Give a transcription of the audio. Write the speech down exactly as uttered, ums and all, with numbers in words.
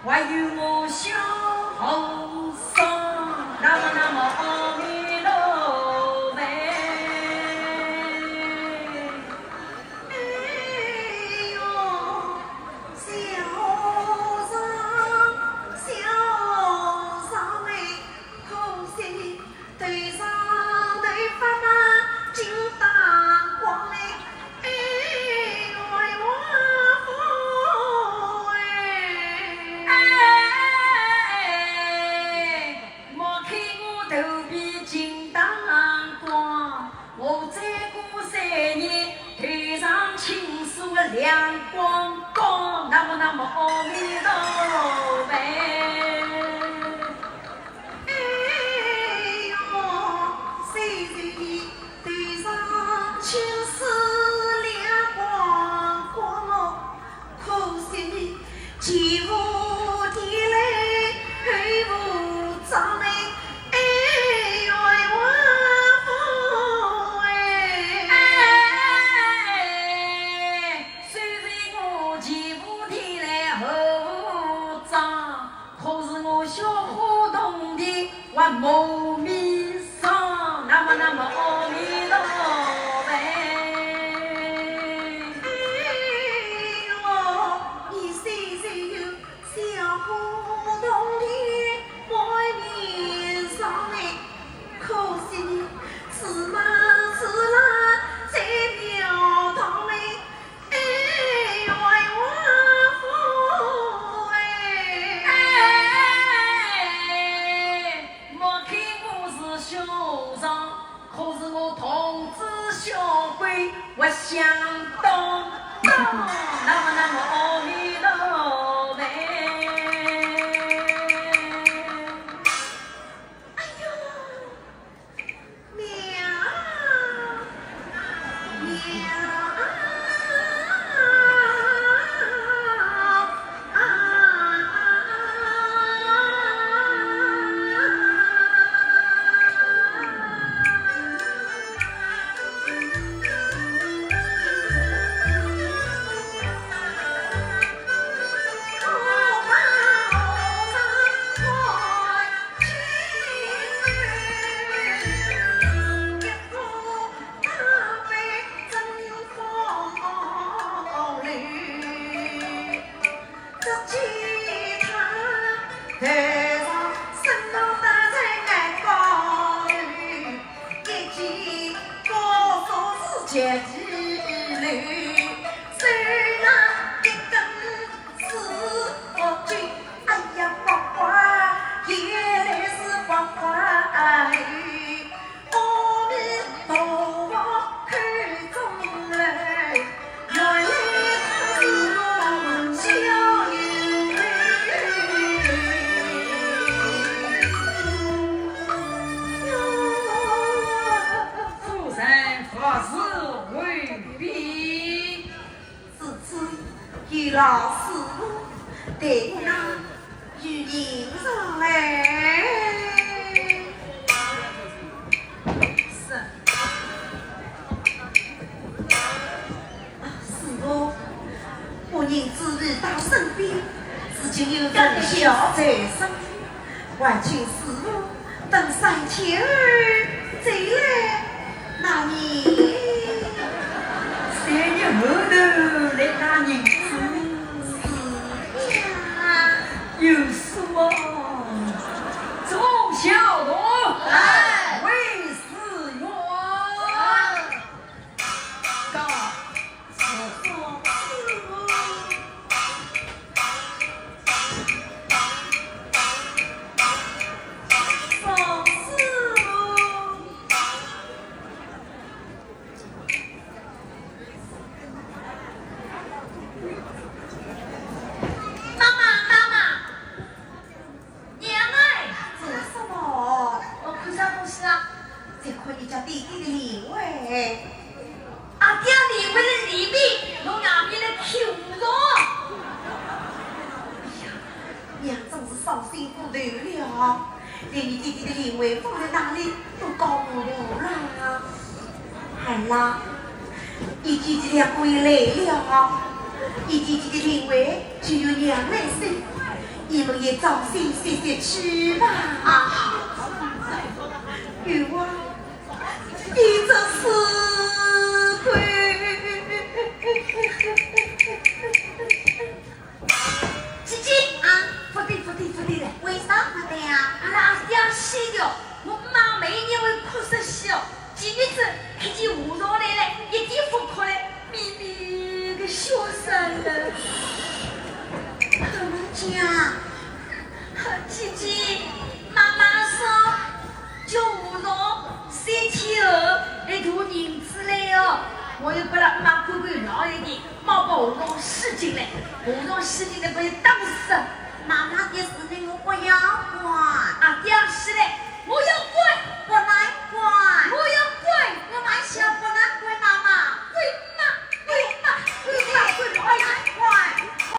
还有我小和尚，那么那么阿弥陀佛。哎哟，小和尚，小和尚哎，可惜 头上头发嘛尽打光嘞，哎哟哎，我哎，莫看我头皮尽打光，我再过三年头上青丝亮光光，那么那么阿弥陀佛。 哎哟，虽然你头上青丝亮光光哦，可惜你前无地来后无庄哎，哎哟哎，我哎。虽然我前无地来后无庄， 可是我小伙童的还没面上，那么那么阿弥陀佛。哎哟，你虽然有小伙童的满面上哎，可惜你是那是那在庙堂哎， 哎哟哎，我父哎。哎，莫看我是小和尚，可是我童子小鬼，我想当当，那么那么阿弥陀佛。哎哟， 妙啊，妙啊！哎呀，呱呱，原来是呱呱哎。阿弥陀佛，口中来，原来是我小儿。夫人，法事完毕。 如此有劳师父，待我那与人上来。是。啊，师父，我人子未到身边，如今有人小在身边，还请师父 等三天后再来拿银。三日后头来拿银子。是呀。有数啊。众小童。来。为师愿。 告辞。告辞。妈妈，妈妈。 娘哎！做什么？我看啥东西啊？在看你家弟弟的灵位。阿爹灵位的里面，侬外面来看着。哎呀，娘真是伤心过头了。连你弟弟的灵位放在哪里都搞不懂了。 儿啊，你姐姐两个人来了，你姐姐的灵位就由娘来收。你们也早些歇歇去吧。啊，有我一直是鬼。姐姐啊，不对不对不对了，为啥不对呀？阿拉阿爹死掉，我妈每年会哭死死哦。今日子看见和尚来了，一点不哭了，咪咪个笑煞了。怎么讲？姐姐，妈妈说，叫和尚三天后来拿银子来哦。我又拨拉妈看看老一点，妈把和尚使劲来，和尚使劲来把伊打死。妈妈的事情我不要管。阿爹死